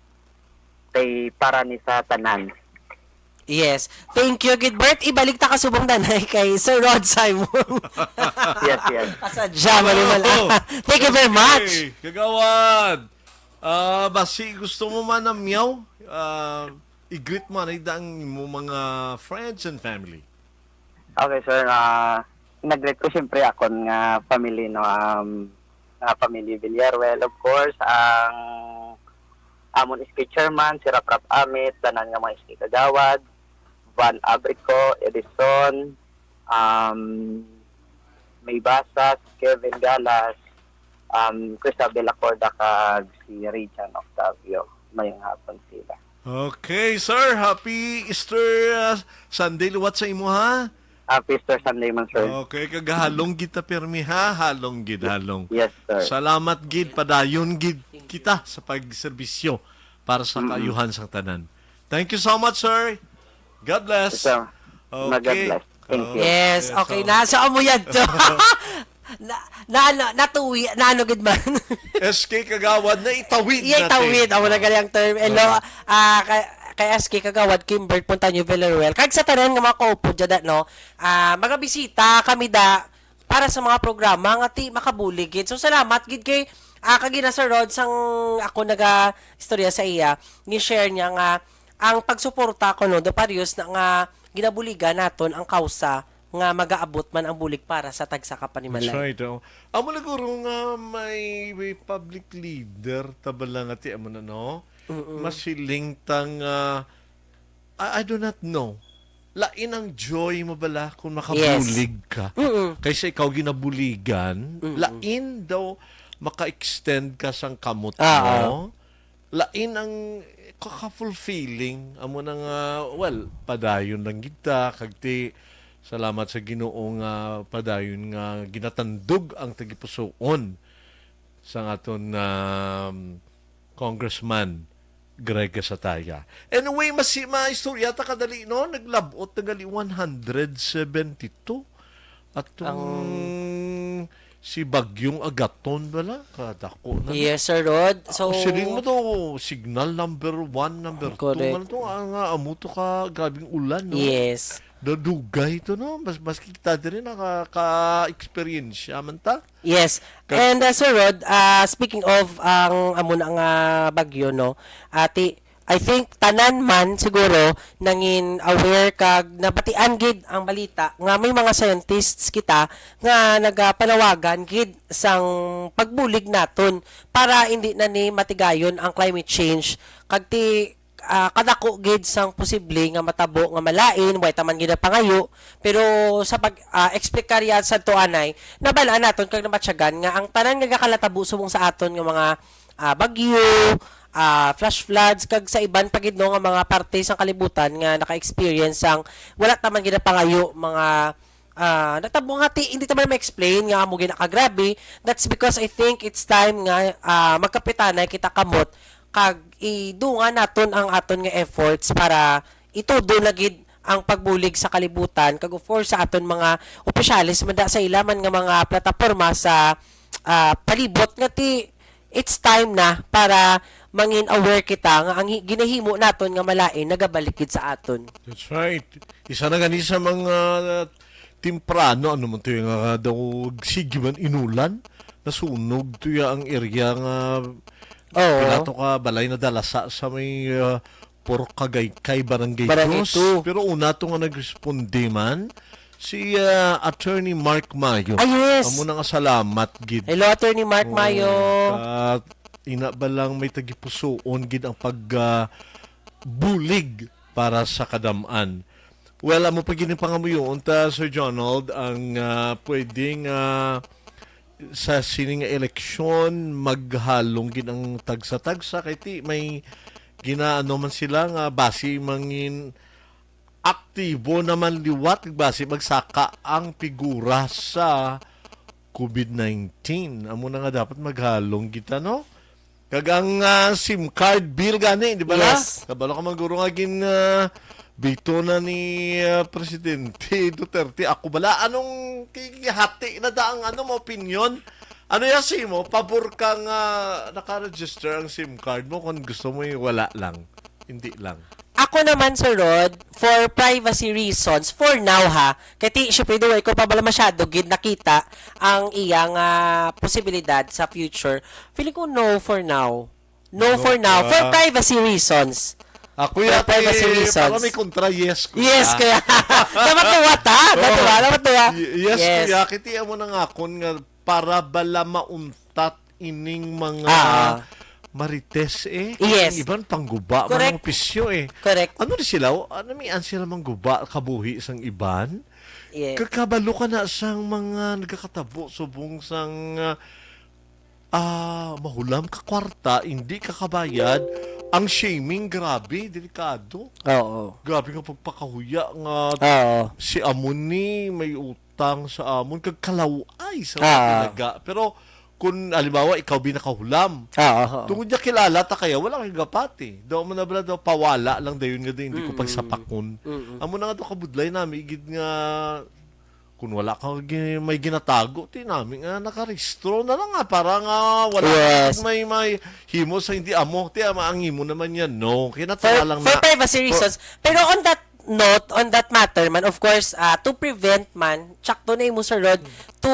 kay para ni sa tanan. Yes. Thank you, Gilbert. Ibalik ta ka subong danay kay Sir Rod Simon. Yes, yes. Kasadya, mali, mali. Oo. Thank you very much. Okay, Kagawad. Ah, basi gusto mo man ang miyaw, ah, i-greet mo na ang imo mga friends and family. Okay, sir. Ah, nag-greet ko siyempre akon nga family, no, um, nga family Villaruel, of course, ang amon S K chairman, si Rap Rap Amit, tanan nga mga S K kagawad, Van Abrico, Edison, um, May Basas, Kevin Galas, um, Crisabel Acorda, kag si Richan Octavio. Mayong hapon sila. Okay, sir. Happy Easter, uh, Sunday liwat sa imo, ha? Happy Easter Sunday man, sir. Okay, kag halong gid ta pirmi, ha? Halong gid, halong. Yes, sir. Salamat gid, padayon gid kita sa pagserbisyo para sa Mm-mm. kaayuhan sang tanan. Thank you so much, sir. God bless. Yes, sir. Ma-, God Okay. bless. Thank you. Yes, Okay, okay so na. So, amo yan to. Na, na ano, natuwi, na ano gid man. S K Kagawad, na itawid Iya, natin. itawid. Amo na gali ang term. Hello, Oo. ah, kay, kay S K Kagawad, Kimbert Montaño Villaruel. Kag sa tanan nga mga kaupod dyan, no? Ah, mga bisita, kami da, para sa mga programa nga ti makabulig gid. So, salamat gid kay, ah, kagina Sir Rod, sang ako naga-istorya sa iya, ni-share niya nga ang pagsuporta ko, no, do parios na nga ginabuligan naton ang kausa nga magaabot man ang bulig para sa tagsa ka panimalay. That's right, oh. Amo na guro nga may, may public leader, tabala nga ti amo na, no? Mm-mm. Masiling ta nga, I, I do not know. Lain ang joy mo bala kung Yes. makabulig ka. Mm-mm. Kaysa ikaw ginabuligan, Mm-mm. lain daw maka-extend ka sang kamot Ah, mo. ah. Lain ang ka-, ka-fulfilling. Amo na nga, well, padayon lang gid ta, kag ti, salamat sa Ginoo nga padayon nga ginatandog ang tagipusoon sang aton, um, Congressman Greg Sataya. Anyway, mas, maistorya ta kadali, no? Naglab-ot na gali one hundred seventy-two. Atong Ang si Bagyong Agaton bala, kadako na. Yes, Sir Rod. So, siling mo to, signal number one, number two Correct. man to. Ang, ah, amo to ka grabing ulan, no? Yes. Nadugay to, no? Mas, maski kita diri nakaka-experience man ta. Yes. Ka- And, uh, Sir Rod, uh, speaking of ang amo na nga bagyo, no? Ati, I think tanan man siguro nangin aware kag nabatian gid ang balita nga may mga scientists kita nga nagapanawagan gid sang pagbulig naton para hindi na ni matigayon ang climate change. Kag ti, ah, kadako gid sang posible nga matabo nga malain, way ta man gid napangayo, pero sa pag, ah, explicar yan sa tuanay, nabal-an naton kag nabatyagan nga ang tanan nga gakalatabo subong sa aton nga mga, ah, bagyo, ah, flash floods, kag sa iban pa gid, no, nga mga parte sang kalibutan nga naka-experience sang wala ta man gid napangayo, mga, ah, natabo nga ti-, hindi ta man ma-explain nga amo ginakagrabe. That's because I think it's time nga, ah, magkapitanay kita kamot kag idungan naton ang aton nga efforts para itudo na gid ang pagbulig sa kalibutan, kag of course sa aton mga opisyales man da sa ila man nga mga plataporma sa, ah, palibot nga ti, it's time na para mangin aware kita nga ang hi-, ginahimo naton nga malain nagabalik gid sa aton. That's right. Isa na gani sa mga temprano, ano man to yung nga daw, sige man inulan, nasunog to ya ang area nga Oo. pila to ka balay na dalasa sa may, ah, Purok Kagaykay, Barangay Barangay Dos. Two. Pero una to nga nagresponde man, si, ah, Attorney Mark Mayo. Ah, yes. Amo na nga salamat gid. Hello, Attorney Mark Oo, Mayo. Ka, ina ba lang may tagipusoon gid ang pag, ah, bulig para sa kadam-an. Well, amo pa gid ang pangamuyoon ta, Sir Jonald, ang, ah, pwedeng, ah, sa sining eleksyon, maghalong gid ang tagsa-tagsa kay ti may ginaano man sila nga basi mangin aktibo naman liwat, basi magsaka ang figura sa COVID nineteen. Amo na nga dapat maghalong kita, no? Kag ang, ah, SIM card bill gani, di ba na? Yes. Kabalo ka man guro nga gin, ah, bito na ni, ah, Presidente Duterte. Ako bala, anong ki-, kihati na da ang ano mo, opinion? Ano ya si mo? Pabor ka nga naka-register ang SIM card mo kung gusto mo yung wala lang? Hindi lang. Ako naman, Sir Rod, for privacy reasons, for now ha, kay ti, syempre, duway ko pa bala masyado gid nakita ang iyang, ah, posibilidad sa future. Feeling ko no for now. No Ano for now. For ka? Privacy reasons. Ako For yata privacy eh, reasons. Para may kontra, yes ko Yes, na. Kaya. Dapat tuwa ta. Dapat Oo. tuwa, dapat tuwa. Y-, yes, Yes. kuya. Kiti amo na nga akon nga para bala mauntat ining mga Ah. marites eh. Yes. Ang iban pangguba, Correct. Mga pisyo eh. Correct. Ano ni sila? Ano may answer mang guba, kabuhi sang iban? Yes. Kakabalo ka na sang mga nagkakatabo subong sang, ah, ah, mahulam ka kwarta, hindi ka kabayad, ang shaming, grabe, delikado. Oo. Grabe nga pagpakahuya nga Oo. si amon ni may utang sa amon, kag kalaway sa mga Ah. tinaga. Pero kung, halimbawa, ikaw binakahulam, Oo, oo. tungod niya kilala ta kaya, wala kay gapati. Daw mo na bala daw, pawala lang dayon nga di, hindi ko Mm-mm. pagsapakon. Mm-mm. Amo na nga daw kabudlay nami, igid nga kung wala ka gi-, may ginatago, ti nami nga nakarehistro na lang nga para nga wala Yes. may, may himo sa hindi amo. Ti ama ang himo naman yan, no? Kaya For, natala lang for na. privacy For reasons. Pero on that note, on that matter man, of course, ah, to prevent man, tsakto na imo, Sir Rod, to,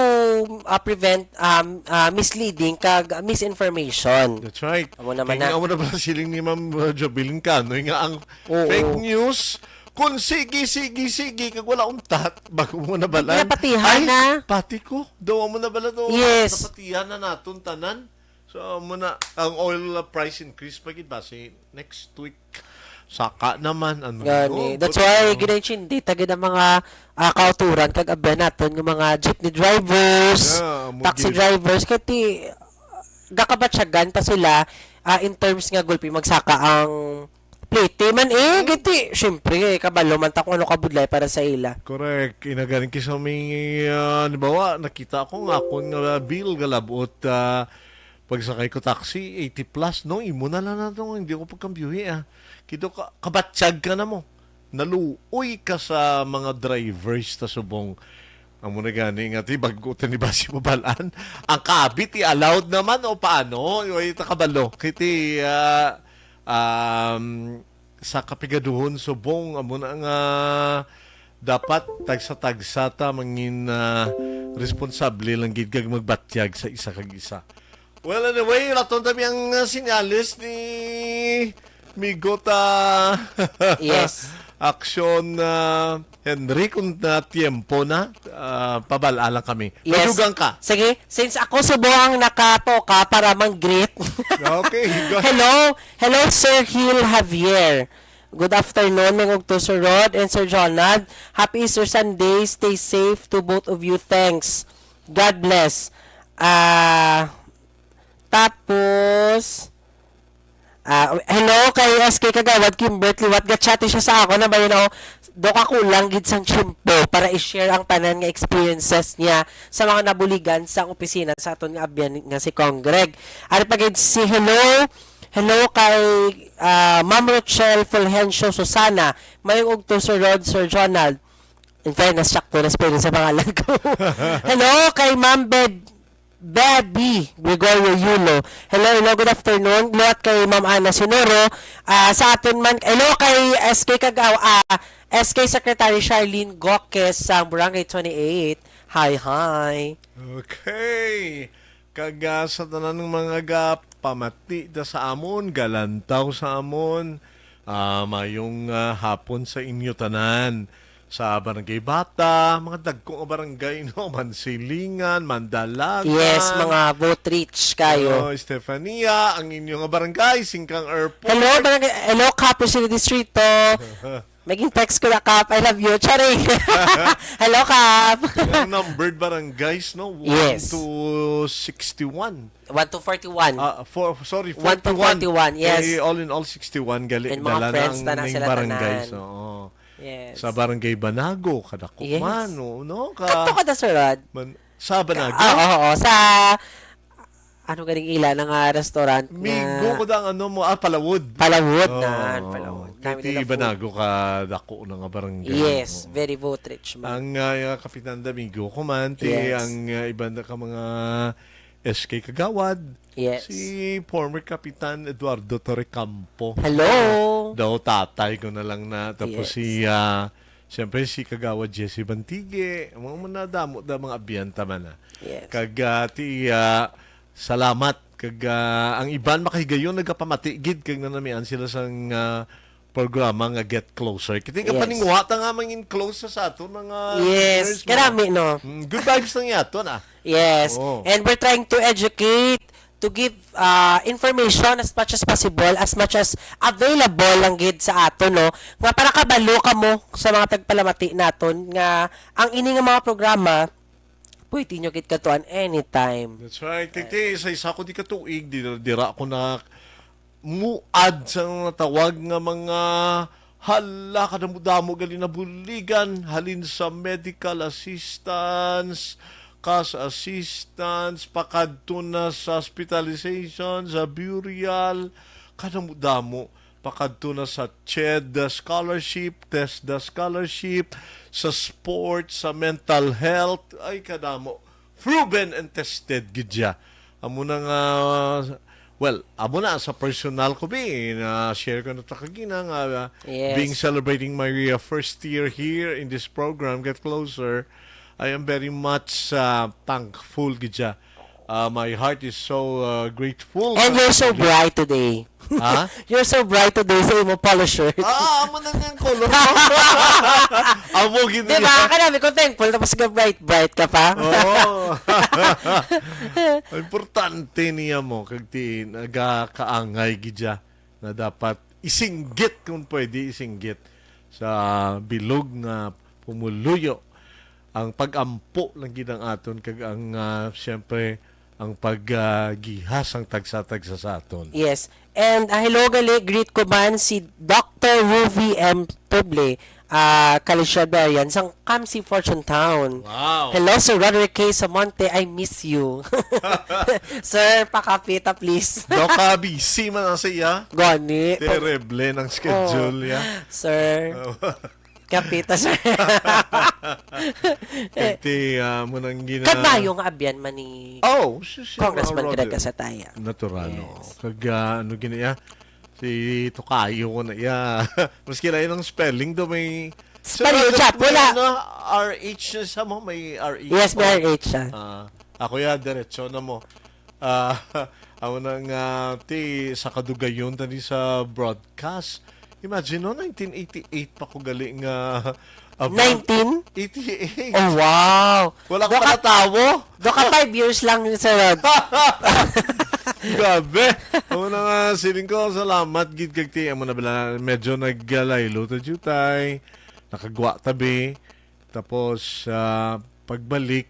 ah, prevent, um, ah, misleading kag misinformation. That's right. Amo naman Kaya na. Amo na pala siling ni Ma'am, uh, Jovelyn Canoy nga ang Oo. fake news, kung sige, sige, sige, kag wala untat, bago mo na bala. Napatihan Ay, na. Pati ko. Daw mo na bala to. Yes. Napatihan na naton tanan. So, mo na, ang oil, uh, price increase pa gid ba si next week? Saka naman, ano Gani. Yun? That's But, why, uh, ginaintindi, ta gid ang mga, ah, kauturan, kag abyan naton, nga mga jeepney drivers, Yeah, mo taxi gid. drivers, kay ti, gakabatyagan pa sila, ah, in terms nga gulpi magsaka ang Plete man eh, giti, syempre, eh, kabalo man ta kung ano kabudlay para sa ila. Correct. Inagaling kisa may, ah, halimbawa, nakita ko nga akon nga bill galabot, ah, pagsakay ko taxi, eighty plus, no? Imo na lang na to, hindi ko pagkambyuhi, ah. Kito ka, kabatyag ka na mo. Naluoy ka sa mga drivers ta subong. Amo na gani nga, ti, bago ta ni basi mabalaan. Ang kabit, i-allowed naman o paano? Uy, ta kabalo. Kiti, ah, um, sa kapigaduhon subong, amo na nga dapat tagsa-tagsa ta mangin, ah, responsable lang gid kag magbatyag sa isa kag isa. Well, anyway, raton tabi ang, ah, senyales ni Migo ta Yes. Aksyon, ah, Henry, kung na tiempo na, ah, pabal-a lang kami. Yes. Madugang ka. Sige, since ako subong ang nakatoka para mang-greet. Okay, go ahead. Hello, hello, Sir Hill Javier. Good afternoon, Mingog to Sir Rod and Sir Jonald. Happy Easter Sunday. Stay safe to both of you. Thanks. God bless. Ah, tapos, ah, hello kay S K Kagawad Kimbert Liwat. Gachati siya sa ako na ba yun? Oh, do ka kulang gid sang tiyempo para i-share ang tanan nga experiences niya sa mga nabuligan sa opisina sa aton nga abyan nga si Kong Greg. Ari pa gid si hello, hello kay, ah, Ma'am Rochelle Fulgencio Susana. Mayong ugto, Sir Rod, Sir Jonald. In fairness, sakto na spelling sa pangalan ko. Hello kay Ma'am Beb-, Bebby Gregorio Yulo. Hello, hello, good afternoon. Liwat kay Ma'am Ana Sinuro. Ah, sa aton man, hello kay S K Kagaw, ah, S K Secretary Charlene Goques sa Barangay twenty-eight. Hi, hi. Okay. Kag, ah, sa tanan nga mga gapamati ta sa amon, galantaw sa amon, ah, mayong, ah, hapon sa inyo tanan. Sa Barangay Bata, mga dagko nga barangay, no? Mansilingan, Mandalagan. Yes, mga vote rich kayo. Oh, Estefania, ang inyo nga barangay, Singkang Airport. Hello, barangay, hello, Capo City Distrito. Naging text ko na, Kap. I love you. Charing. Hello, Kap. Ang numbered barangays, no? Yes. One to sixty-one. One to forty-one. Ah, four, sorry, One to forty-one. forty-one, yes. Eh, all in all, sixty-one gali. And mga dala friends na na ang na ning sila barangays, tanan. Oo. Yes. Sa Barangay Banago, kadako Yes. man, no? no? Ka Kadto ka na, Sir Rod? Man, sa Banago? Ah, oo, oo. Sa ano ganing ila na nga restaurant Migo nga ko dang ano mo, ah, Palawod. Palawod Oo, na, oo. Palawod. Kay Kami ti nila food. Banago ka dako na nga barangay. Yes, Oo. very vote rich man. Ang, ah, Kapitan Domingo ko man, ti Yes. ang, ah, iban na ka mga S K Kagawad, Yes. si former Kapitan Eduardo Torrecampo. Hello. Daw tatay ko na lang na. Tapos Yes. si, ah, siyempre si Kagawad Jesse Bantigue, mga, mga damo da mga abyan ta man, ah. Yes. Kag, ah, ti, ah, salamat. Kag, ah, ang iban makahigayon nagapamati gid kag nanamian sila sang, ah, programa nga Get Closer. Kita Yes. kapaninguha ta nga mangin close sa, sa ato mga Yes, listeners mo. karami, no? Mm, good vibes lang yato na. Yes. Oo. And we're trying to educate, to give, uh, information as much as possible, as much as available lang gid sa ato, no? Nga para kabalo kamo sa mga tagpalamati naton nga ang ini nga mga programa, pwede nyo gid katuan anytime. That's right. Kagti, sa isa ko di ka tuig, di, dira ko na muad sa natawag nga mga hala, kadamo-damo gali na buligan, halin sa medical assistance, cash assistance, pakadto na sa hospitalization, sa burial, kadamo-damo, pakadto na sa CHED scholarship, TESDA scholarship, sa sports, sa mental health, ay kadamo. Proven and tested gid siya. Amo na nga, well, amo na sa personal ko, bi, na-share ko na ta kagina nga, uh, Yes. being celebrating my, uh, first year here in this program, Get Closer, I am very much, uh, thankful gid siya. Uh, my heart is so, uh, grateful And sa you're so pag- bright today. Ha? You're so bright today sa imo polo shirt. Ah, amo na niyang color mo. Amo gid Di ba? niya. Kanami ko thankful, tapos ga bright, bright ka pa. Oo. Importante niya mo, kag ti, nagakaangay gid siya na dapat isinggit, kung pwede isinggit, sa bilog nga pumuluyo ang pag-ampo lang gid ang aton, kag ang, ah, siyempre, ang pag, ah, giha sang tagsa-tagsa sa aton. Yes. And, ah, hello gali, greet ko man si Doctor Ruby M Tuble, ah, Kalisiadarian sang Kamsi Fortune Town. Wow. Hello, Sir Roderick K Samonte, I miss you. Sir, pakapita, please. Doc Abby, si man ang sa iya. Gani. Terrible ng schedule, Oh. ya. Sir. Oh. Kapita, sir. Kag ti, ah, mo nang gina- Kag maayo nga abyan man ni Oh, si, si Congressman Rod Cadaga sa Taya. Natural, Yes. no? Kag, ah, ano gina iya? Si Tokayo ko na iya. Maski lain ang spelling do, may Spelling Sir, siya, ano, wala. ano, R H na sa mo, may R H Yes, may pa. R H siya. Ah, ako ya, diretso na mo. Ah, amo na nga, ti, sa kadugayon tani sa broadcast. Imagine, no, nineteen eighty-eight pa ko gali nga abroad. Nineteen? Eighty-eight. Oh, wow. Wala ko Doka, pa natawo. Doka five years lang ni Sir Rod. Grabe. Amo na nga, siling ko, salamat gid kag ti, amo na bala, medyo naglaylo ta jutay. Nakagwa tabi. Tapos, ah, pagbalik,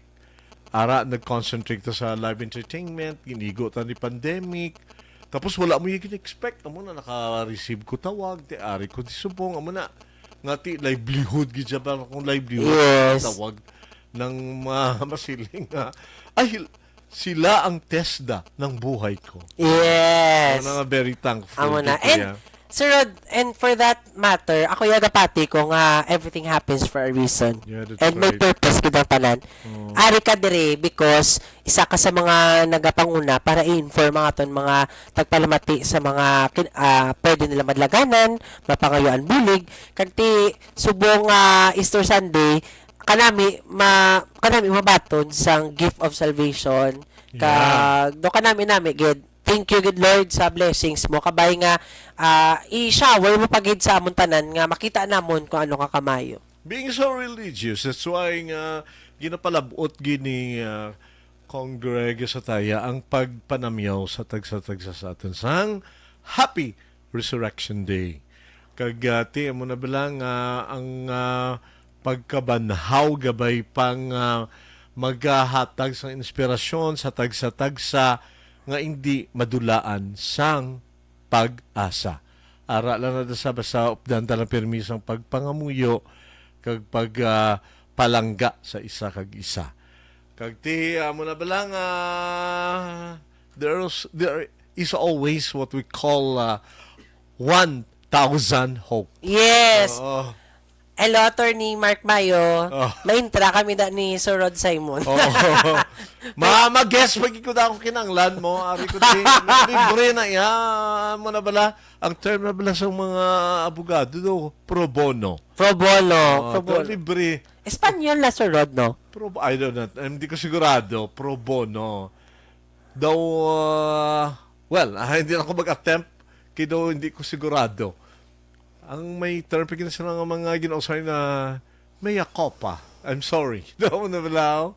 ara, nag-concentrate ta sa live entertainment, ginigo ta ni pandemic. Tapos wala mo yung expect. Amo na, naka-receive ko tawag, ti ari ko ti subong. Amo na, nga ti livelihood, gid siya ba akong livelihood, Yes. tawag ng mga masiling nga, ay, sila ang TESDA ng buhay ko. Yes. Amo na nga, very thankful Amo na. kay And, Kuya. Sir Rod, and for that matter, ako ya gapati ko nga everything happens for a reason. Yeah, that's And may right. purpose gid ang tanan. Oo. Ari ka diri because isa ka sa mga nagapanguna para i-inform ang aton mga tagpalamati sa mga kin-, ah, pwede nila madlaganan, mapangayuan bulig. Kag ti subong nga Easter Sunday, kanami ma-, kanami mabaton sang gift of salvation. Yeah. Kag do kanami-nami gid. Thank you gid, Lord, sa blessings mo. Kabay nga, ah, i-shower mo pa gid sa amon tanan nga makita namon kung ano ka kamayo. Being so religious, that's why nga ginapalabot gid ni, ah, Cong Greg sa Taya ang pagpanamyaw sa tagsa-tagsa sa aton sang Happy Resurrection Day. Kag, ah, ti, amo na bala nga ang, ah, pagkabanhaw gabay pang, ah, magahatag sang inspirasyon sa tagsa-tagsa nga indi madulaan sang pag-asa. Ara lang na sa basta updan ta lang pirmi sang pagpangamuyo kag pag, ah, palangga sa isa kag isa. Kag ti, amo na bala nga, there's, there is always what we call, ah, one thousand hope. Yes. Oo. Hello, Attorney Mark Mayo. Oh. Maintra kami da ni Sir Rod Simon. Oo. Ma-, mag-guest pa gid ko na akong kinanglan mo. Ari ko, di, libre na yan. Mo na bala, ang term na bala sa mga abogado do, pro bono. Pro bono, Oh, pro to bono. libre. Espanyol na, Sir Rod, no? Pro, I don't know. Hindi ko sigurado. Pro bono. Daw, uh, well, ah, hindi na ako mag-attempt. Kay daw hindi ko sigurado. Ang may term pa gina sila nga mga ginausay na mea culpa. I'm sorry. Daw na bala ako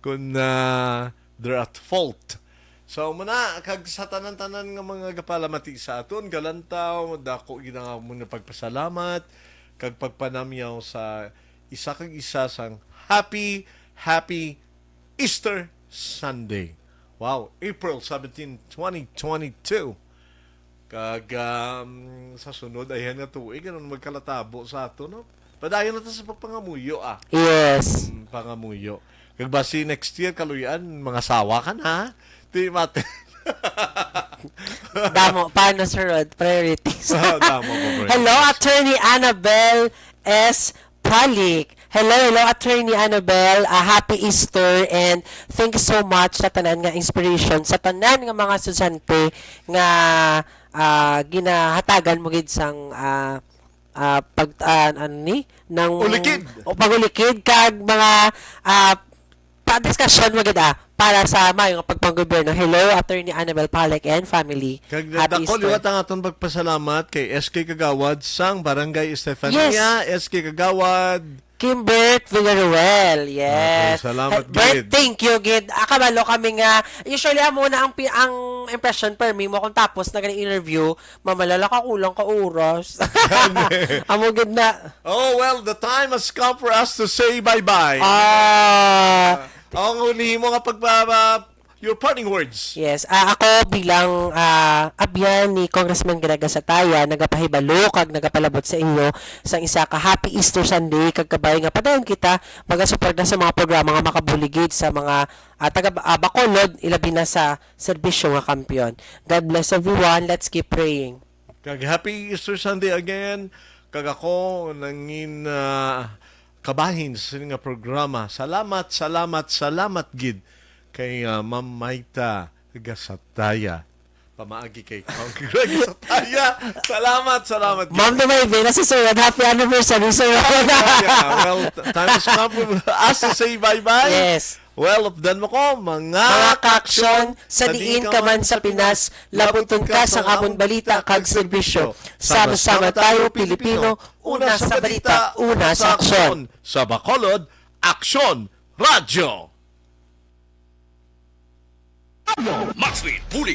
kung, ah, they're at fault. So, muna, kag sa tanan-tanan nga mga gapalamati sa aton, galantaw, dako gid ang amon nga pagpasalamat, kag pagpanamyaw sa isa kag isa sang happy, happy Easter Sunday. Wow, April seventeen, twenty twenty-two. Kag, um, sa sunod, ayhan nga tuig, ano magkalatabo sa ato, no? Padayon na ta sa pagpangamuyo, ah. Yes. Mm, pangamuyo. Kag basi next year, kaluy-an, mangasawa ka na. Di mate. Damo pa, no, Sir Rod? Priorities. Ah, damo pa, priorities. Hello, Attorney Annabel S. Palik. Hello, hello, Attorney Annabel. Ah, happy Easter and thank you so much sa tanan nga inspiration, sa tanan nga mga estudyante nga, ah, ginahatagan mo gid sang, ah, ah, pag, ah, ano ni? Nang Ulikid. O pag-ulikid kag mga, ah, pa-discussion mo gid, ah, para sa mayo nga pagpanggobyerno. Hello, Attorney Annabel Palik and family. Kag Happy dako Easter. liwat ang aton pagpasalamat kay S K Kagawad sang Barangay Estefania. Yes. S K Kagawad. Kimbert Villaruel, yes. Okay, salamat, Bert, gid. Thank you, gid. Ah, kabalo kami nga, usually, amo na ang pi-, ang impression per mi mo kung tapos na gani interview, mamalala ka, kulang ka oras. Amo gid na. Oh, well, the time has come for us to say bye-bye. Ah. Ah, ang huli mo nga pagpa-, pa-, your parting words. Yes, ah, ako bilang ah, abyan ni Congressman Graga Sataya, nagapahibalo kag nagapalabot sa inyo sang isa ka happy Easter Sunday kag kabay nga padayon kita magasuporta sa mga programa nga makabuligid sa mga ah, taga ah, Bacolod, ilabi na sa serbisyo nga kampiyon. God bless everyone. Let's keep praying. Kag happy Easter Sunday again. Kag ako nangin ah, kabahin sa sini nga programa. Salamat, salamat, salamat gid kay ah, Ma'am Maita Gasataya. Pamaagi kay Congressman Gasataya. Salamat, salamat gid. Ma'am Dumaybe, na si Sir Rod. Happy anniversary, Sir Rod. Yeah, well, t- time has come for us to say bye-bye. Yes. Well, updan mo ko, mga Mga kaaksyon, sa diin ka man sa Pinas, labuton ka sang amon balita kag serbisyo. Sama-sama tayo, Pilipino, una sa balita, una sa aksyon. Sa Bacolod, Aksyon Radyo. Maxwell Bully